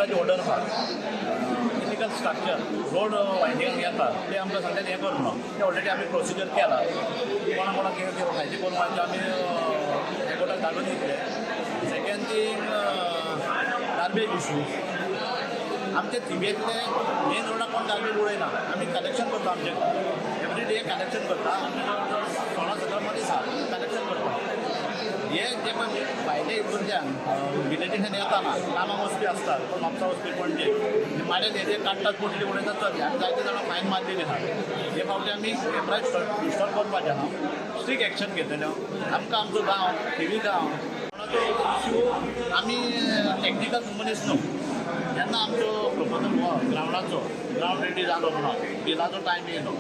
कॉन्ट्रॅक्टराची order आहा. Illegal structure road वायंडिंगाक येता ते आमकां सांगतात हें कर म्हणून. ते ऑलरेडी आमी प्रोसिजर केला. कोणा कोणाक कितें फायदे करूंक आहा ते आमी हायकोर्टाक धाडून दितले. Second thing, garbage issue. आमच्या थिवेंतले मेन रोडाक कोण गार्बेज उडयना. आमी कलेक्शन करता. आमचे एवरी डे कलेक्शन करता. आमी जवळ जवळ 16-17 मनीस आहा, कलेक्शन करता. हे जे पळय भायले हितूंतल्यान विलेजींतल्यान येता ना, कामाक वचपी आसतात, कोण म्हापसा वचपी, पणजे, माडेल हे काडटात, पोटली उडयतात. चल, आमी जायते जाणां फायन मारलेली आहा. हे फावटी आमी कॅमेरा इन्स्टॉल करपाचे आहा, स्ट्रीक एक्शन घेतले. आमकां आमचो गांव, थिवी गांव, कोणाचो इश्यू, आमी टॅक्निकल मनीस न्हू. जेन्ना आमचो प्रपोजल हो ग्रावंडाचो, ग्रावंड रेडी जालो म्हणून बिलाचो टायम येयलो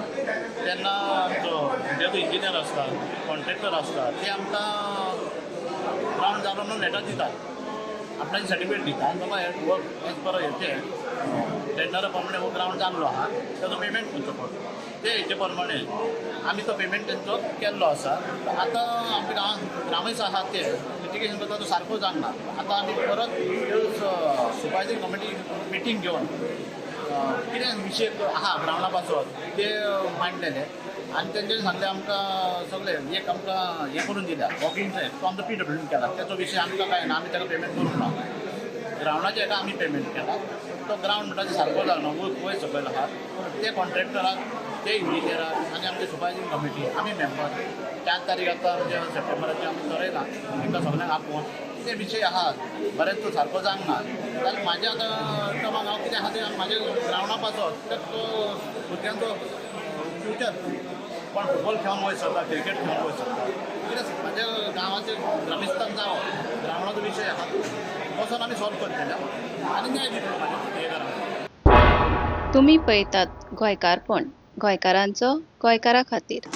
तेन्ना आमचो जे इंजिनियर आसता, कॉन्ट्रॅक्टर आसता, ते आमकां ग्रावंड जालो म्हणून लेटर दितात, आपणाची सर्टिफिकेट दिता आनी बाबा हे वर्क एज पर हेचे टेंडरा प्रमाणे हो ग्रावंड जाल्लो आहा, ताजो पेमेंट करचो पडटा. ते हेचे प्रमाणे आमी तो पेमेंट तेंचो केल्लो आसा. आतां आमच्या गांवांत ग्रामस्थ आसात, ते लिटिगेशन करता, तो सारको जावंक ना. आतां आमी परत सुपरवायजरी कमिटी मिटींग घेवन कितें विशय आहा ग्रावंडा पासत ते मांडलेले आनी तेंच्यांनी सांगलें आमकां सगळें एक आमकां हें करून दिल्या, वॉकिंग ट्रॅक. तो आमचो पीडब्ल्यूडीन केला, तेचो विशय आमकां कांय ना, आमी ताका पेमेंट करूंक ना. ग्रावंडाच्या हेका आमी पेमेंट केला. तो ग्रावंड म्हणटा ते सारको जालो, वयर सकयल आहा. ते कॉन्ट्रॅक्टराक, ते इंजिनियराक आनी आमचे सुपरवायजींग कमिटी आमी मेंबर 4 तारीख आतां आमच्या सप्टेंबराचे आमी थरयलां. तांकां सगल्यांक आपोवन ते विशय आहा बरेंच, तो सारको जावंक ना जाल्यार म्हाजें आतां टर्माक हांव कितें आहा तें म्हाज्या ग्रावंडा पासत तो भुरग्यांचो फ्युचर, कोण फुटबॉल खेळोंक वयर सरता, क्रिकेट खेळोंक वयर सरता, कितें म्हाज्या गांवाचे ग्रामस्थांक जावो ग्रावंडाचो विशय आहा, बसोन आमी सॉल्व करतले आनी न्याय दितलो म्हाज्या हे घरान. तुमी पळयतात गोंयकारपण, गोंयकारांचो, गोंयकारा खातीर.